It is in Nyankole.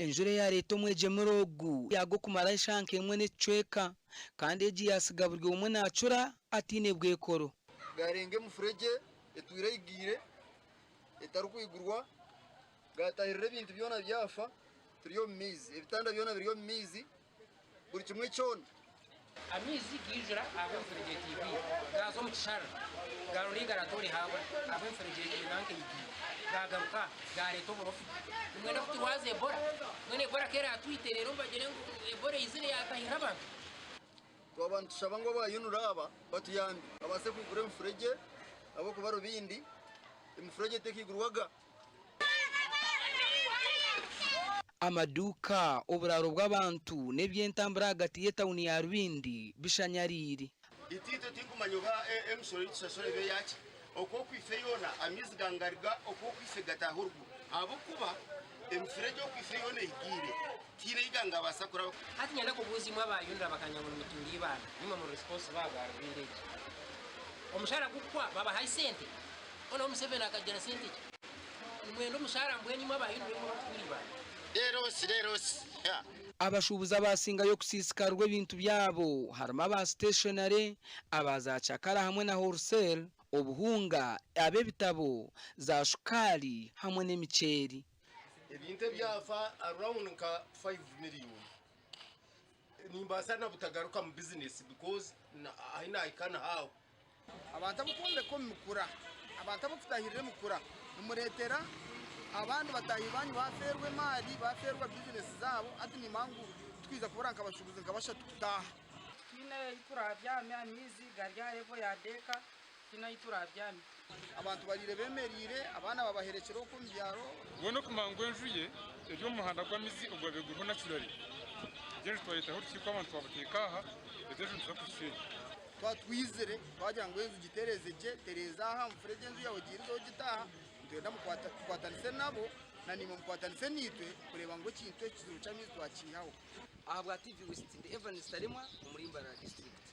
Enjura eyaareeta omwegyemure ogu yaagwa okumara eshaaha nk'emwe n'ekicweka kandi egi yaatsiga buri omwe naacura ataine bwekoro. Gaarenga emifuregye etwire eigiire etarikwigurwa, gaatahirira ebintu byona byafa, turi omu maizi, ebitanda byona biri omu maizi, buri kimwe kyona. Amaizi gaijura ahabw'emifuregye etaigwire, gaaza omu kisharara, gaarora ei garatoore haabura, ahabw'emifuregye enanka eigwire, gaagaruka gaareeta oburofa. Nimwenda kuturwaza Ebola? Mbwenu Ebola ku eraatwite reero bagire ngu Ebola eizire yaatahirira abantu? Twaba nitushaba ngu aba UNRA aba batuyambe babaase kwigura emifuregye ahabw'okuba Rubindi emifuregye tekaigurwaga. Amaduuka, oburaaro bw'abantu n'eby'entambura ahagati y'etauni ya Rubindi bishanyariire. Itwe tikumanya oba emisoro ei tushashura eba eyaki. Okwo okwife yoona amaizi gangariga okwo okwife gataaha oruguru ahabw'okuba emifuregye okwife yoona ehigiire tihaine ei gangabaasa kuraba. Hati nyenda kubuuza imwe aba UNRA bakanya ngu nimutuura Ibanda, nimwe muri responsible ahabwa Rubindi egi. Omushara gukwa babaha esente? Hoona Museveni akagira sente ki? Nimwenda omushaara mbwenu imwe aba UNRA imwe abarikutuura Ibanda? Reero si, reero si, ha. Abashuubuzi abaasingayo kusiisikarirwa ebintu byabo harimu aba stationery, aba za cakara hamwe na wholesale, obuhunga, ab'ebitabo, za shukaari hamwe n'emiceeri. Ebintu ebyafa around nka five million. Nimbaasa na butagaruka mu business because ahi nahika niho aho. Abantu ab'okwombeka omu mikura, abantu ab'okutahirira emikura, nimureetera abandi bataahi baanyu baafeerwa emaari, baafeerwa bizinesi zaabo. Hati nimanya ngu tikwija kubura nka bashuubuzi nka bashatu kutaaha. Titwine ahu turaabyame, amaizi gari aha levo ya deeka, titwine ahu turaabyame. Abantu bariire beemereire, abaana babaherekire okwo omu byaro. Weena okumanya ngu enju ye eri omu muhanda gw'amaizi ogwabaire guriho naturally, egyo enju twayetaho orukiiko abantu twabateeka aha, egyo enju nituza kugisheenya. Twaba twizire twagira ngu enju gitereeze gye, tereeza aha mufuregye enju yaawe ogiirize ogite aha, nitwenda tukwatanise nabo na naimwe mukwatanise naitwe kureeba ngu ekintu eki ekizibu ky'amaizi twakiihaho. Ahabwa TV West, ndi Evans Taremwa omuri Mbarara disiturikiti.